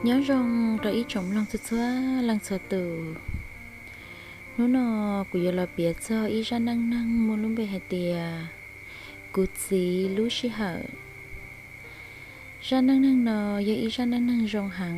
Nyob zoo rau ib tsoom mloog txhua txhua leej txhua tus. Hnub no kuv yuav los piav txog ib zaj neej neeg muaj lub npe hais tias kuv txiv lub sij hawm. Zaj neej neeg no yog ib zaj neej neeg zoo heev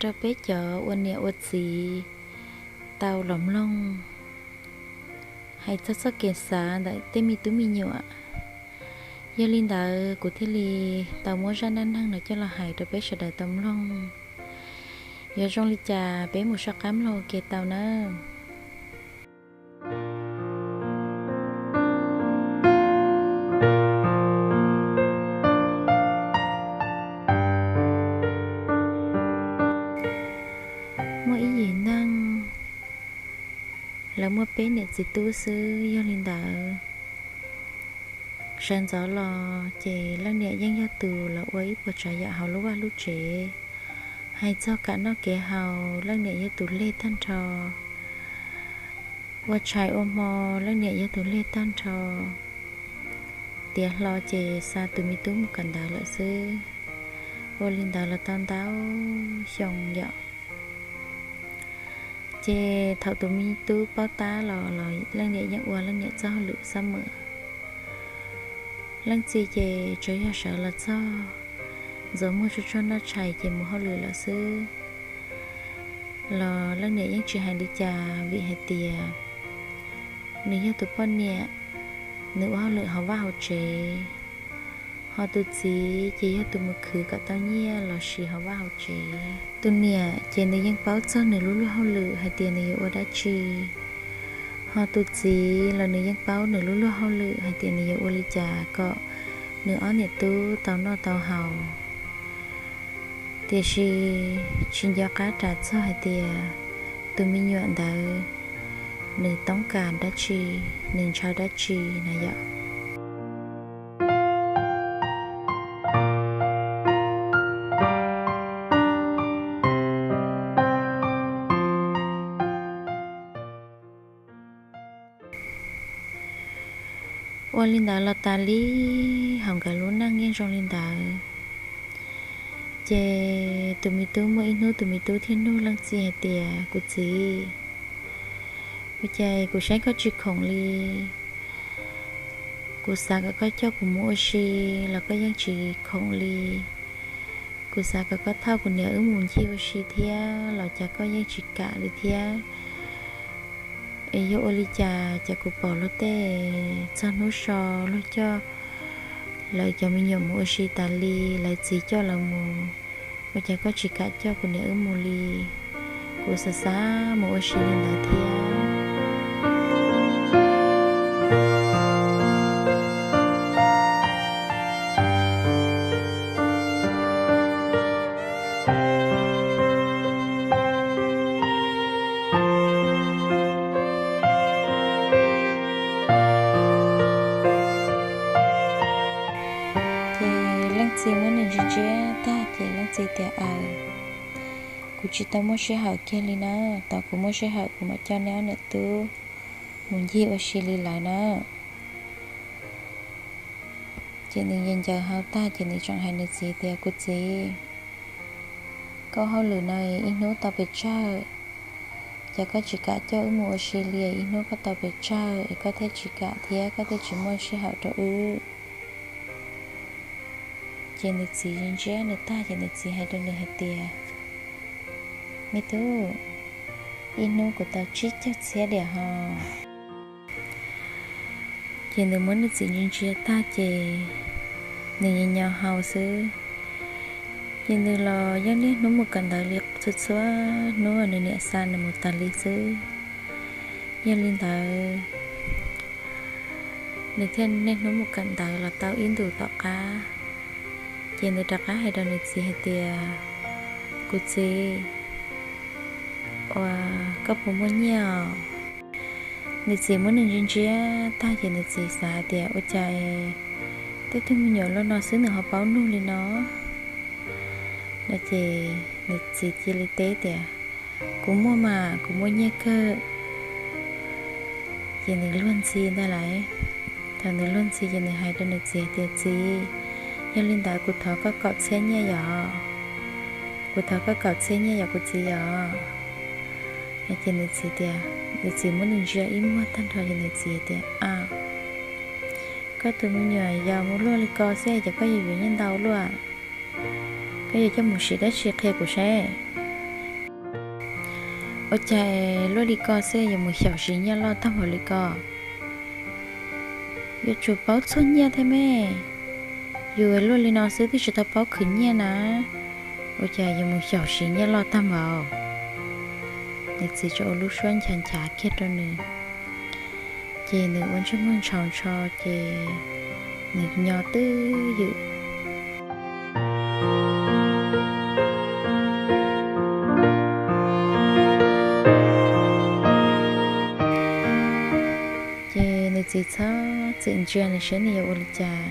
rau peb cov ua niam ua txiv tau los mloog, hais txog txoj kev xav ntawm tej me tub me nyuam. Yog li ntawd kuv thiaj li tau muab zaj neej neeg no coj los hais rau peb sawv daws tau mloog. Yuav zoo li cas peb mus soj qab mloog ua ke tau nawb. Muaj ib yim neeg, lawv muaj peb niam txiv tub xwb. Yog li ntawd, sawv ntxov los ces leej niam yeej yog tus los ua ib puas tsav yam hauv lub vaj lub tsev. Hais txog kev noj kev haus, leej niam yog tus leg tag nrho. Ua tshais ua hmo, leej niam yog tus leg tag nrho. Tiav hlo ces xa tus me tub mus kawm ntawv lawm xwb. Ua li ntawd los tau ntau xyoo yom. Ces thaum tus me tub paub tab los, los leej niam yeej ua leej niam txoj hauj lwm xab mem. Leej txiv ces tsuas yog sawv los txog, ntxuav muag tsuag tsuag noj tshais ces mus hauj lwm lawm xwb. Los leej niam yeej tsis hais li cas vim hais tias nws yog tus poj niam, nws ua hauj lwm hauv vaj hauv tsev, ho tus txiv ces yog tus mus khwv kom tau nyiaj los siv hauv vaj hauv tsev. Tus niam ces nws yeej paub txog nws lub luag hauj lwm hais tias nws yuav ua dab tsi, ho tus txiv los nws yeej paub nws lub luag hauj lwm hais tias nws yuav ua li cas kom nws ob niam tub tau noj tau haus. Tiam sis tsis nco qab ras txog hais tias tus me nyuam ntawd nws toob kas dab tsi, nws ntshaw dab tsi na yom. Ua li ntawd los tas li, hauv nkawd lub neej yeej zoo li ntawd. Ces tus me tub, muaj ib hnub tus me tub thiaj nug leej txiv hais tias, kuv txiv, ua cas kuv saib koj tsis khoom li? Kuv xav kom koj coj kuv mus ua si los koj yeej tsis khoom li. Kuv xav kom koj thauj kuv niam wb mus ncig ua si thiab los cas koj yeej tsis kam li thiab. Es yog ua li cas, cas kuv pom luag tej txog hnub so luag coj lawv cov me nyuam mus ua si tas li, lawv txiv coj lawv mus, ua cas koj tsis kam coj kuv niam wb mus li? Kuv xav xav mus ua si li ntawd thiab. Ces leej txiv muab nws ntsia ntsia tag ces leej txiv tias, aws, kuv tsis tau muaj sij hawm kiag li na, thaum kuv muaj sij hawm kuv mam coj neb ob niam tub mus ncig ua si li lawm na. Ces nws ncaws ncaws hau tag ces nws tseem hais nws txiv tias, kuv txiv, koj hauj lwm no ib hnub tau pes tsawg, cas koj tsis kam coj wb mus ua si li, ib hnub koj tau pes tsawg es koj thiaj tsis kam thiab koj thiaj tsis muaj sij hawm rau wb? Ces nws txiv ntsia nws tag ces nws txiv hais rau nws hais tias, me tub, ib hnub kuv tau tsib caug txhiab diam ho. Ces nws muab nws txiv ntsia ntsia tag ces nws nyo nyo hau xwb. Ces nws los yeej niaj hnub mus kawm ntawv li txhua txhua hnub nws niam xa nws mus tas li xwb. Yog li ntawd, nws thiaj niaj hnub mus kawm ntawv los tau ib ntus tom qab, ces nws rov qab hais rau nws txiv hais tias, kuv txiv, ua, koj puas muaj nyiaj os? Nws txiv muab nws ntsia ntsia tag ces nws txiv xav hais tias, ua cas tej tug me nyuam luaj no xwb nws ho paub nug li no? No ces nws txiv cia li teb tias, kuv muaj mas, kuv muaj nyiaj kawg. Ces nws luag ntxhi ntag lauj. Thaum nws luag ntxhi ces nws hais rau nws txiv tias, txiv, yog li ntawd kuv thov koj kaum txhiab nyiaj yom. Kuv thov koj kaum txhiab nyiaj yom kuv txiv os. Ces nws txiv tias, nws txiv muab nws ntsia ib muag tag nrho ces nws txiv tias, a, koj tus me nyuam yaus mus luaj li ko xwb ces koj yuav yuav nyiaj ntau luaj. Koj yuav coj mus siv dab tsi qhia kuv saib. Ua cas luaj li ko xwb yuav mus xyaum siv nyiaj loj tag npaum li ko. Yuav tsum paub txog nyiaj thiab me. Yus luaj li no xwb twb tsis tau paub khwv nyiaj na. Ua cas yuav mus xyaum siv nyiaj loj tag npaum. Nws txiv tsuas ua lub suab nchav nchav kiag rau nws. Ces nws ua ntsej muag ntshaus ntsho ces nws nyo twj ywm. Ces nws txiv txhob txwm ntsia nws saib nws yuav ua li cas.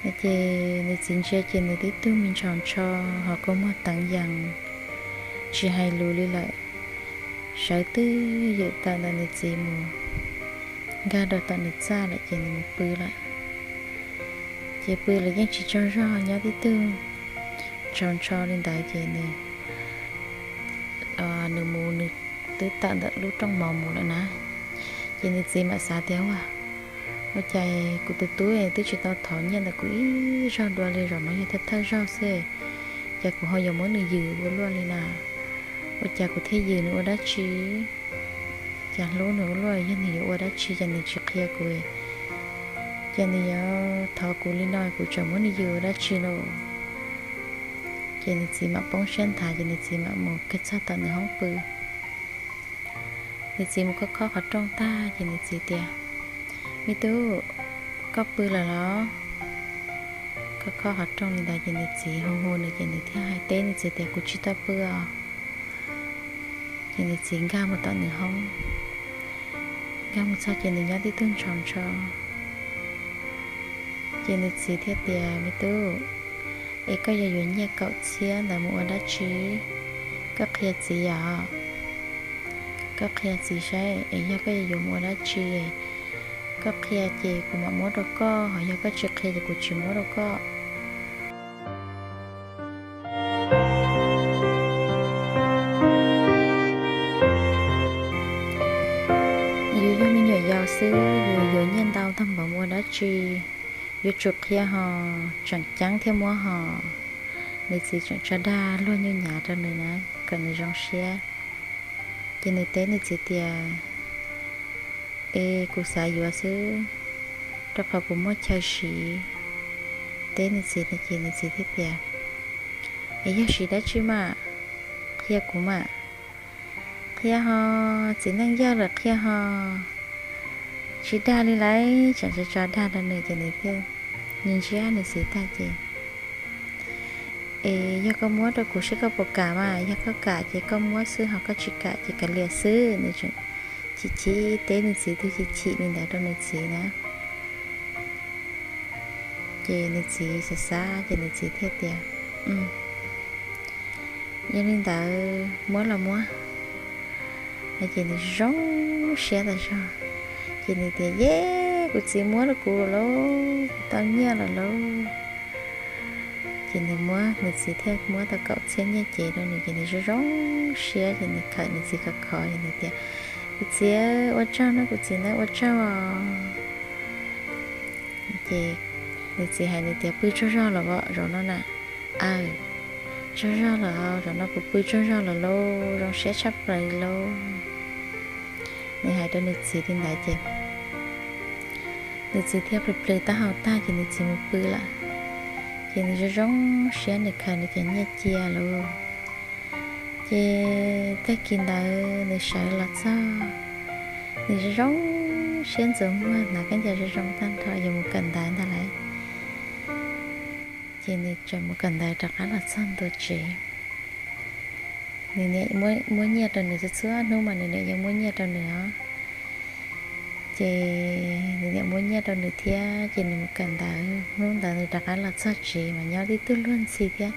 Ces nws txiv ntsia ces nws tib tug me ntshaus ntsho ho kua muag teev yees, tsis hais lus li lawm. Sawv twj ywm tawm ntawm nws txiv mus, nkag rau tom nws txaj lawm ces nws mus pw lawm. Ces pw lawm yeej tsis tsaug zog, nyob tib tug ntshaus ntsho li ntawd ces nws, nws mus nws twb tawm ntawm lub rooj mov mus lawm na. Ces nws txiv mam xav tias, ua, ua cas kuv tus tub twb tsis tau thov nyiaj ntawm kuv ib zaug dua li, zaum no yog thawj thawj zaug xwb, ces kuv ho yuav muab nws yws ua luaj li na. Ua cas kuv thiaj yws nws ua dab tsi? Cas hlub nws ua luaj, yog nws yuav ua dab tsi ces nws tsis qhia kuv, ces nws yuav thov kuv li no kuv tseem muab nws yws ua dab tsi lauj? Ces nws txiv mam poob siab nthav ces nws txiv mam mus kiag txog tom nws hoob pw. Nws txiv mus khob khob qhov rooj tag ces nws txiv tias, me tub, koj pw lawm los? Khob khob qhov rooj li ntawd ces nws txiv hu hu nws ces nws thiaj hais teb nws txiv tias, kuv tsis tau pw os. Ces nws txiv nkag mus tom nws hoob, nkag mus txog ces nws nyob tib tug ntshaus ntsho. Ces nws txiv thiaj tias, me tub, es koj yuav yuav nyiaj kaum txhiab ntawd mus ua dab tsi? Koj qhia txiv os. Koj qhia txiv saib es yog koj yuav yuav mus ua dab tsi, koj qhia ces kuv mam muab rau koj, ho yog koj tsis qhia ces kuv tsis muab rau koj. Yus yog me nyuam yaus xwb, yus yuav nyiaj ntau tag npaum mus ua dab tsi? Yuav tsum qhia ho, tseem ceeb thiab muab ho. Nws txiv tseem tso dag luag nyuj nyav rau nws na, kom nws zoo siab. Ces nws teb nws txiv tias, es kuv xav yuav xwb, rau qhov kuv muaj chaw siv. Teb nws txiv no ces nws txiv thiaj tias, es yog siv dab tsi mas? Qhia kuv mas. Qhia ho, txiv neej yawg lawm qhia ho. Tsis dag li lawm, tseem tso dag rau nws ces nws thiaj ntsia nws txiv tag ces, es yog koj muab rau kuv seb koj puas kam mas, yog koj kam ces koj muab xwb, ho koj tsis kam ces kav liam xwb. Nws chim chim teb nws txiv tus chim chim li ntawd rau nws txiv na. Ces nws txiv xav xav ces nws txiv thiaj tias, yog li ntawd muab los muab. Ces nws zoo siab tas zog. Ces nws tias, yej, kuv txiv muab rau kuv lauj, kuv tau nyiaj lawm lauj. Ces nws muab, nws txiv thiaj muab tau kaum txhiab nyiaj cev rau nws ces nws zoo zoo siab ces nws khawm nws txiv khov khov ces nws tias, kuv txiv ua tsaug nawb, kuv txiv nawb, ua tsaug os. Ces nws txiv hais nws tias, pw tsaug zog los zaum no na? Aw, tsaug zog lawm, zaum no kuv pw tsaug zog lawm lauj, zoo siab tshaj plaws li lauj. Nws hais rau nws txiv li ntawd ces nws txiv thiaj plhws plhws taub hau tag ces nws txiv mus pw lawm. Ces nws zoo zoo siab, nws khaws nws cov nyiaj cia lauj. Ces tag kis ntawd nws sawv los txog, nws zoo zoo siab ntxuav muag hnav khaub ncaws zoo zoo tag nrho yuav mus kawm ntawv ntag lauj. Ces nws tseem mus kawm ntawv rov qab los txog ntua tsev. Nws niam muab nyiaj rau nws txhua txhua hnub mas nws niam yeej muab nyiaj rau nws os. Ces nws niam muab nyiaj rau nws thiab ces nws mus kawm ntawv. Hnub ntawd nws rov qab los txog tsev mas nyob tib tug luag ntxhi thiab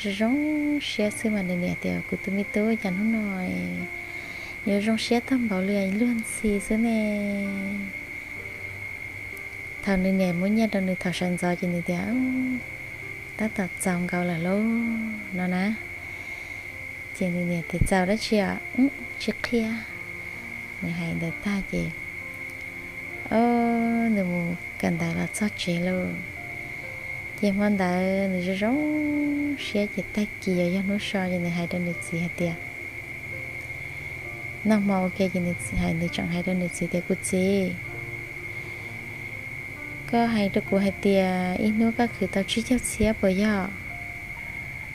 zoo zoo siab xwb mas nws niam tias, kuv tus me tub cas hnub no yuav zoo siab tag npaum li luag ntxhi xwb ne. Thaum nws niam muab nyiaj rau nws thaum sawv ntxov ces nws tias, tab tom txaus nkaus lawm lauj no na. Ces nws niam tias, Txaus dab tsi os? Tsis qhia. Nws hais ntawd tag ces nws mus kawm ntawv los txog tsev lauj. Ces hmo ntawd nws zoo zoo siab ces tag kis yog hnub so ces nws hais rau nws txiv hais tias, noj hmo ua ke ces nws tseem hais rau nws txiv tias, Kuv txiv, koj hais rau kuv hais tias ib hnub koj khwv tau tsib caug txhiab puas yog?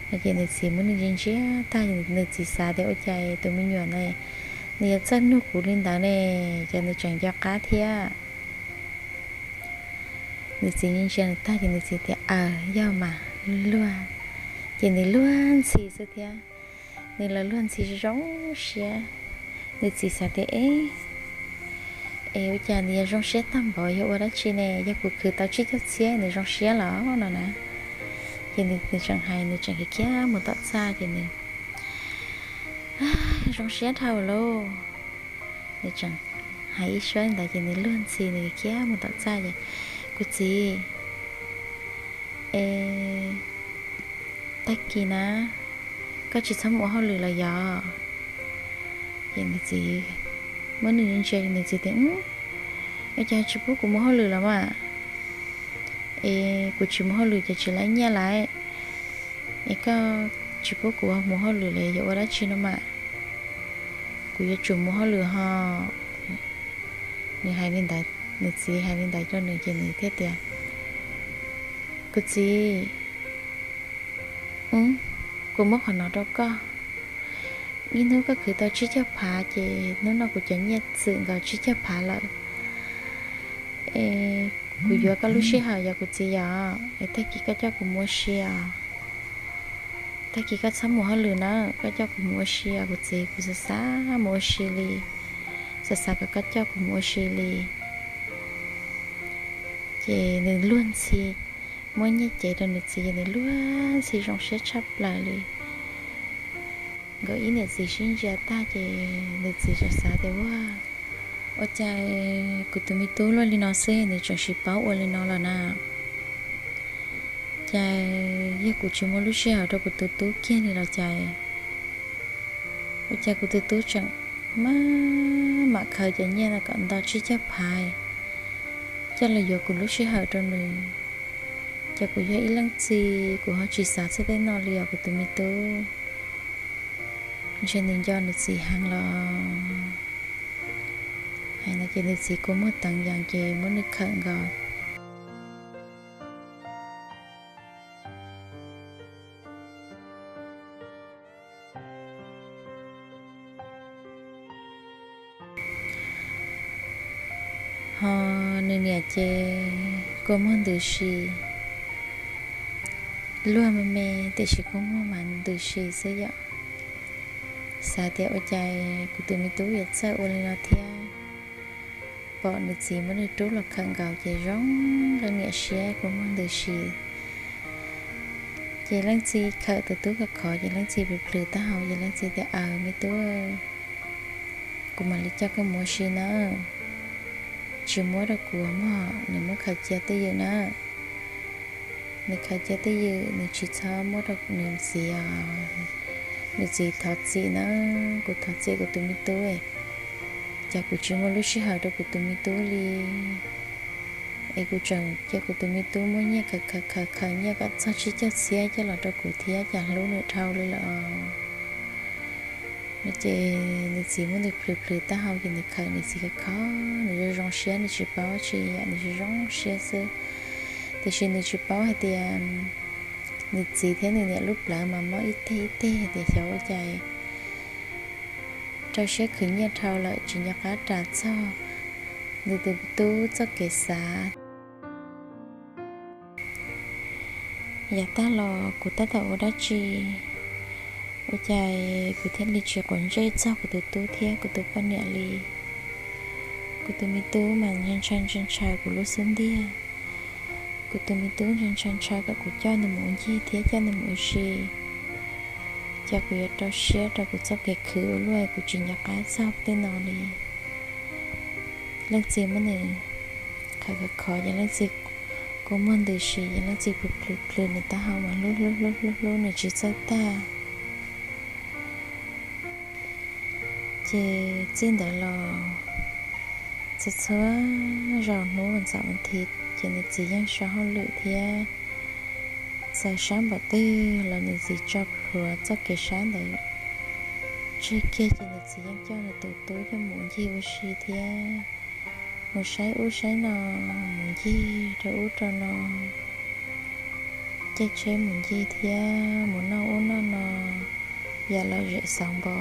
No ces nws txiv muab nws ntsia ntsia tag, nws txiv xav tias, Ua cas tus me nyuam ne, nws yuav txawj nug kuv li ntawd ne, ces nws tseem nco qab thiab. Nws txiv ntsia ntsia nws tag ces nws txiv tias, Aws, yog mas, luag. Ces nws luag ntxhi xwb thiab. Nws los luag ntxhi zoo siab. Nws txiv xav tias, E, es ua cas nws yuav zoo siab tag npaum, yog ua dab tsi ne? Yog kuv khwv tau tsib caug txhiab nws zoo siab los no na. Ces nws tseem hais, nws tseem khiav khiav mus tom txaj ces nws zoo siab dhau lauj. Nws tseem hais ib suab ntawd ces nws luag ntxhi nws khiav mus tom txaj ces, Kuv txiv, e, tag kis na, koj tsis txhob mus ua hauj lwm los yog? Ces nws txiv muab nws ntsia, nws txiv tias, Ua cas tsis pub kuv mus hauj lwm los mas? Es kuv tsis mus hauj lwm ces tsis laib nyiaj lauj. Es koj tsis pub kuv mus hauj lwm los yuav ua dab tsi no mas? Kuv yuav tsum mus hauj lwm ho. Nws hais li ntawd, nws txiv hais li ntawd rau nws ces nws thiaj tias, Kuv txiv, kuv muab qhov no rau koj. Ib hnub koj khwv tau tsib caug phav ces hnub no kuv cov nyiaj txwm nkaus tsib caug phav lawm. Es kuv yuav koj lub sij hawm yog kuv txiv yog, es tag kis koj coj kuv mus ua si os. Tag kis koj txhob mus hauj lwm na, koj coj kuv mus ua si os kuv txiv, kuv xav xav mus ua si li, xav xav kom koj coj kuv mus ua si li. Ces nws luag ntxhi, muab nyiaj cev rau nws txiv ces nws luag ntxhi zoo siab tshaj plaws li. Nkawd ib niam txiv sib ntsia tag ces nws txiv tseem xav tias, Ua, ua cas kuv tus me tub luaj li no xwb nws tseem tsis paub ua li no lawm na? Cas yog kuv tsis muab lub sij hawm rau kuv tus tub kiag li los cas, ua cas kuv tus tub tseem maj mam khaws cov nyiaj no kom nto tsib caug phav coj los yuav kuv lub sij hawm rau nws. Ces kuv yog ib leej txiv kuv ho tsis xav txog tej no li os kuv tus me tub. Ntshe nws nco nws txiv heev los. Hais no ces nws txiv kua muag teev yees ces muab nws khawm nkaus. Ho nws niam ces kua muag ntws si, luag me me tiam sis kua muag mas ntws si xwb yom. Xav tias ua cas kuv tus me tub yuav txawj ua li no thiab. Pom nws txiv muab nws rub los khawm nkaus ces zoo leej niam siab kua muag ntws si. Ces leej txiv khawm tus tub khov khov ces leej txiv plhws plhws taub hau ces leej txiv tias, Aws me tub, kuv mam li coj koj mus ua si na. Tsis muab rau kuv mog, nws muab khaws cia twj ywm na. Nws khaws cia twj ywm, nws tsis txhob muab rau nws txiv os. Nws txiv thov txim na, kuv thov txim kuv tus me tub, cas kuv tsis muaj lub sij hawm rau kuv tus me tub li. Es kuv tseem cia kuv tus me tub muab nyiaj khaws khaws khaws nyiaj kom txog tsib caug txhiab coj los rau kuv thiab, cas hlub nws dhau li lawm os. No ces nws txiv muab nws plhws plhws taub hau ces nws khawm nws txiv khov khov, nws zoo zoo siab nws tsis paub tsi yom, nws zoo zoo siab xwb. Tiam sis nws tsis paub hais tias nws txiv thiab nws niam lub plawv mas mob ib teg ib teg hais tias xyov ua cas rau siab khwv nyiaj dhau lawm tsis nco qab ras txog nws tus tub txoj kev xav. Yav tag los kuv tab tom ua dab tsi, ua cas kuv thiaj li tsis quav ntsej txog kuv tus tub thiab kuv tus poj niam li. Kuv tus me tub mas ntshaw ntshaw ntshaw kuv lub xub ntiag. Kuv tus me tub ntshaw ntshaw ntshaw kom kuv coj nws mus ua ncig thiab coj nws mus ua si. Cas kuv yuav rau siab rau kuv txoj kev khwv ua luaj kuv tsis nco qab txog tej no li. Leej txiv muab nws khov khov khov ces leej txiv Kua muag ntws si, leej txiv plhws plhws plhws nws taub hau mas hlub hlub hlub hlub hlub nws tsis txawj tag. Ces txij ntawd los txhua txhua zaus hnub ntxawm nthiv ces nws txiv yeej so hauj lwm thiab. Txawm sab npaum twg los nws txiv tso plhuav txoj kev sab ntawd tseg kiag ces nws txiv yeej coj nws tus tub coj mus ncig ua si thiab. Mus saib ub saib no, mus ncig rau ub rau no, caij tsheb mus ncig thiab mus noj ub noj no, yam lom zem xauv npo.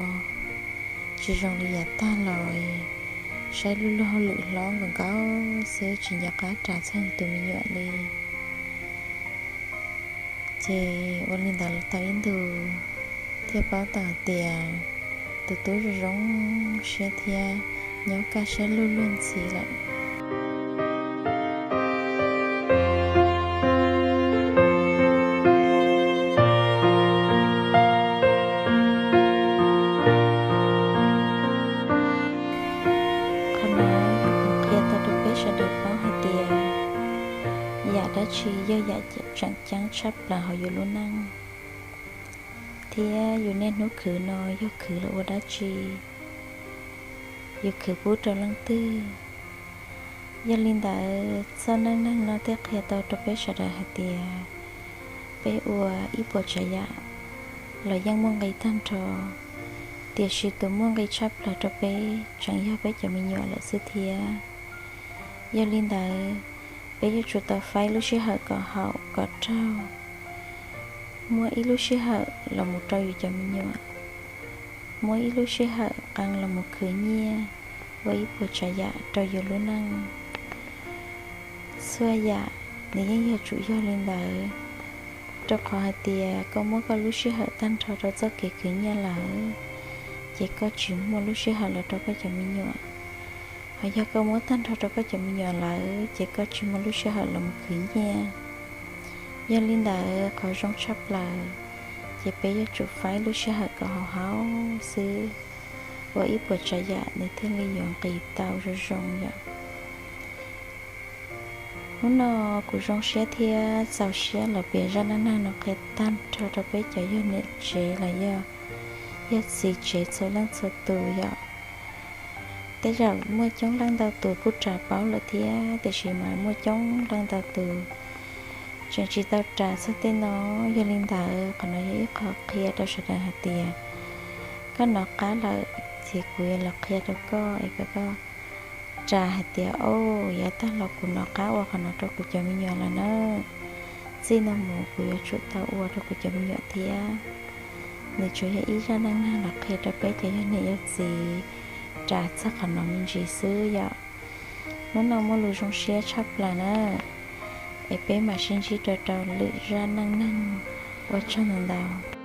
Tsis zoo li yav tag los saib luag luag hauj lwm hlob nkaus nkaus xwb tsis nco qab ras txog nws tus me nyuam li. Ces ua li ntawd tau ib ntus thiaj paub tau hais tias tus tub zoo zoo siab thiab nyob kaj siab luag luag ntxhi lawm. Qhov no qhia tau rau peb sawv daws paub hais tias yam dab tsi yog yam tseem ceeb tshaj plaws hauv yus lub neej, thiab yus niaj hnub khwv no yog khwv los ua dab tsi, yus khwv pub rau leej twg. Yog li ntawd txoj neej neeg no thiaj qhia tau rau peb sawv daws hais tias peb ua ib puas tsav yam los yeej muaj nqi tag nrho, tiam sis tus muaj nqi tshaj plaws rau peb tseem yog peb cov me nyuam lawm xwb thiab. Yog li ntawd, peb yuav tsum tau faib lub sij hawm kom haum kom raug, muab ib lub sij hawm los mus rau yus cov me nyuam, muab ib lub sij hawm qee los mus khwv nyiaj ua ib puas tsav yam rau yus lub neej. Txhua yam nws yeej yuav tsum yog li ntawd, rau qhov hais tias koj muab koj lub sij hawm tag nrho rau txoj kev khwv nyiaj lawm, ces koj tsis muaj lub sij hawm los rau koj cov me nyuam. Hos yog koj muab tag nrho rau koj cov me nyuam lawm ces koj tsis muaj lub sij hawm los mus khwv nyiaj. Yog li ntawd qhov zoo tshaj plaws ces peb yuav tsum faib lub sij hawm kom haum haum xwb, ua ib puas tsav yam nws thiaj li yuav nqis tau zoo zoo yom. Hnub no kuv zoo siab thiab txaus siab los piav zaj neej neeg no qhia tag nrho rau peb cov yog niam tsev los yog, yog txiv tsev txhua leej txhua tus yom. Tej zaum muaj coob leej ntau tus kuj ras paub lawm thiab, tiam sis mas muaj coob leej ntau tus tseem tsis tau ras txog tej no. Yog li ntawd qhov no yog ib qho qhia rau sawv daws hais tias koj nov qab lawm ces kuv yuav los qhia rau koj es kom koj ras hais tias, o, yav tag los kuv nov qab ua qhov no rau kuv cov me nyuam lawm na, txij no mus kuv yuav tsum tau ua rau kuv cov me nyuam thiab. Nws tsuas yog ib zaj neej neeg los qhia rau peb cov yog niam yog txiv ras txog qhov no me ntsis xwb yom. Hnub no muaj lus zoo siab tshaj plaws na, es peb mam sib ntsib rau rau lwm zaj neej neeg. Ua tsaug ntau ntau.